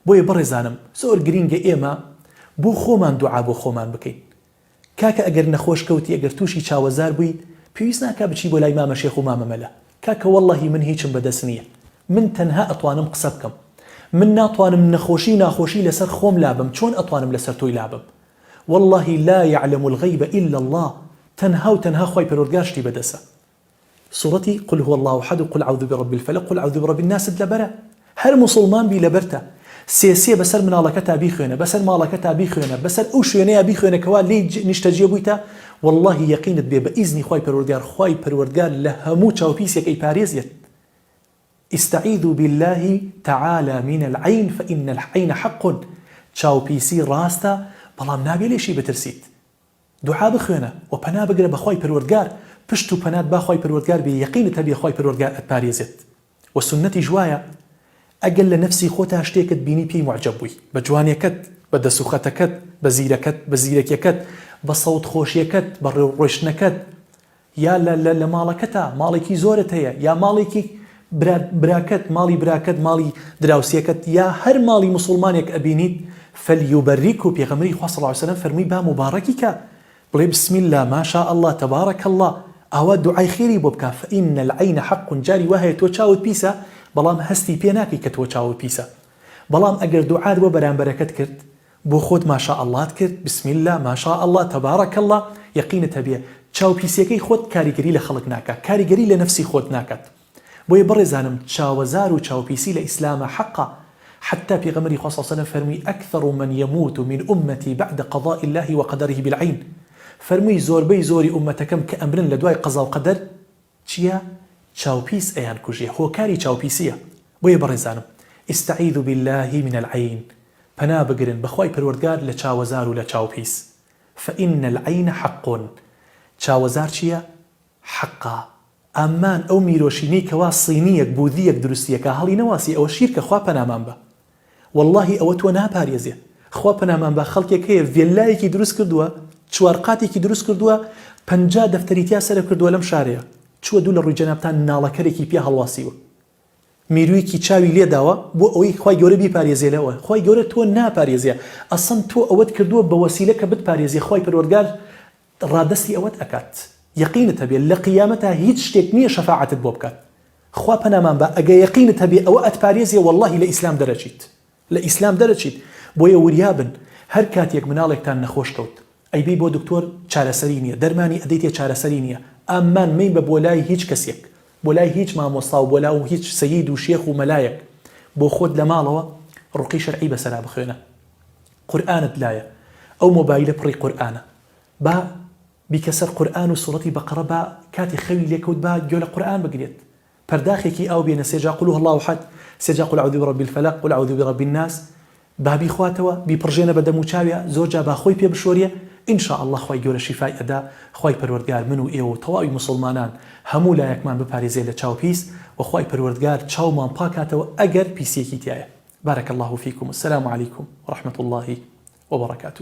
بۆیە بەڕێزانم زۆر گرینگە ئێمە بۆ خۆمان دوعا بۆ خۆمان بکەین کاکە ئەگەر نەخۆش کەوتی ئەگەر توشی چاوەزار بوویت پێویست ناکا بچی بۆ لای مامە شێخ و مامە مەلا کاکە وەڵڵەهی من هیچم بەدەست نییە من تەنها ئەتوانم قسە بکەم من ناتوانم نەخۆشی و ناخۆشی لەسەر خۆم لابەم چۆن ئەتوانم لەسەر تۆی لابەم واللە لا یعلم الغیب الا اللە تەنها و تەنها خوای پەروەردگار شتی بەدەسە سوڕەتی قل هو اللە احد و قل اعوذ برب الفلق قل اعوذ برب الناست لەبەرە هەر موسڵمان بی لەبەرتە سێ سێ بەسەر مناڵەکەتا بیخوێنە بەسەر ماڵەکەتا بیخوێنە بەسەر ئەو شوێنەیا بیخوێنە کەوا لێی نیشتەجێ بوویتە واللهی یەقینت بێ بە ئیزنی خوای پەروەردگار خوای پەروەردگار لە هەموو چاوپیسێک ئەیپارێزێت استعیذوا باللە تعالی من العین فان العین حق چاوپیسی ڕاستە بەڵام نابێ لێشی بترسیت دوعا بخوێنە وە پەنا بگرە بە خوای پەروەردگار پشت و پەنات با خوای پەروەردگار بێ یەقینت هەبێ خوای پەروەردگار ئەتپارێزێت وە سوننەتیش وایە ئەگەر لە نەفسی خۆتا شتێکت بینی پێی موعجەب بووی بە جوانیەکەت بە دەس و خەتەکەت بە زیرەکەت بە زیرەکیەکەت بە سەوت خۆشیەکەت بە ڕۆیشتنەکەت یا لە لە لە ماڵەکەتا ماڵێکی زۆرت هەیە یا ماڵێکی برا براکەت ماڵی براکەت ماڵی دراوسێکەت یا هەر ماڵی موسوڵمانێک ئەبینیت فلیبرکه پێغەمبەری خوا صلی اللە علیە وسلم فەرمووی با موباڕەکی کا بڵێ بسم اللە ما شاء اللە تبارک اللە ئاوا دوعای خێری بۆ بکە فان العین حق جاری وا هەیە تۆ چاوت پیسە بەڵام هەستی پێ ناکەی کە تۆ چاوت پیسە بەڵام ئەگەر دوعات بۆ بەرامبەرەکەت کرد بۆ خۆت ما شاء اللە ت کرد بسم اللە ما شاء اللە تبارک اللە یەقینت هەبێ چاو پیسیەکەی خۆت کاریگەری لە خەڵک ناکا کاریگەری لە نەفسی خۆت ناکات بۆیە بەڕێزانم چاوەزار و چاوپیسی لە ئیسلامە حەقە حەتا پێغەمبەری خوا صلی اللە علیە وسلم فەرمووی اکثر من یموت من امتی بعد قضاء اللە وقدره بالعین فەرمووی زۆربەی زۆری ئوممەتەکەم کە ئەمرن لە دوای قەزا و قەدەر چیە چاوپیس ئەیان کوژێ هۆکاری چاوپیسیە بۆیە بەڕێزانم استعیذ باللە من العین پەنا بگرن بەخوای پەروەردگار لە چاوەزار و لە چاوپیس فان العین حق چاوەزار چیە حەقە ئامان ئەو میرۆشینەی کەوا صینیەک بوذیەک دروستی ئەکا هەڵی نەواسی ئەوە شیرکە خوا پەنامان بە وەڵاهی ئەوە تۆ ناپارێزێ خوا پەنامان با خەڵکێک هەیە ڤێلایەکی دروست کردووە چوار قاتێکی دروست کردووە 50 دەفتەری تیا سەرف کردووە لەم شارەیە چووە دوو لە ڕووی جەنابتان ناڵەکەرێکی پیا هەڵواسیوە میرویکی چاوی لێداوە بۆ ئەوەی خوای گەورە بیپارێزێ لەوە خوای گەورە تۆ ناپارێزێ ئەسڵەن تۆ ئەوەت کردووە بە وەسیلە کە بتپارێزێ خوای پەروەردگار ڕادەستی ئەوەت ئەکات یەقینت هەبێ لە قیامەتا هیچ شتێک نیە شەفاعەتت بۆ بکات خوا پەنامان با ئەگە یەقینت هەبێ ئەوە ئەتپارێزێ وەڵاهی لە ئیسلام دەرەچیت لە ئیسلام دەرەچیت بۆیە وریا بن هەر کاتێک مناڵێکتان نەخۆش کەوت ئەیبەی بۆ دکتۆر چارەسەری نیە دەرمانی ئەدەیتێ چارەسەری نیە ئامان مەیبە بۆ لای هیچ کەسێک بۆ لای هیچ مامۆستا و بۆ لاو هیچ سەید و شێخ و مەلایەک بۆ خۆت لە ماڵەوە ڕوقی شەرعی بەسەرا بخوێنە قورئانت لایە ئەو مۆبایلە پڕی قورئانە با بیکە سەر قورئان و سوڕەتی بەقەڕە با کاتی خەوی لێکەوت با گوێ لە قورئان بگرێت پەرداخێکی ئاو بێنە سێجا قل هو اللە احد سێجا قل اعوذ برب الفلق قل اعوذ برب الناس با بیخواتەوە بیپڕژێنە بە دەم و چاویا زۆر جا با خۆی پێ بشۆریە ان شاء اللە خوای گەورە شیفای ئەدا خوای پەروەردگار من و ئێوە و تەواوی موسڵمانان هەموو لایەکمان بپارێزێ لە چاو پیس وە خوای پەروەردگار چاومان پاکاتەوە ئەگەر پیسیەکی تیایە بارک اللە فیکم السلام علیکم ورحمة اللە وبرکاته.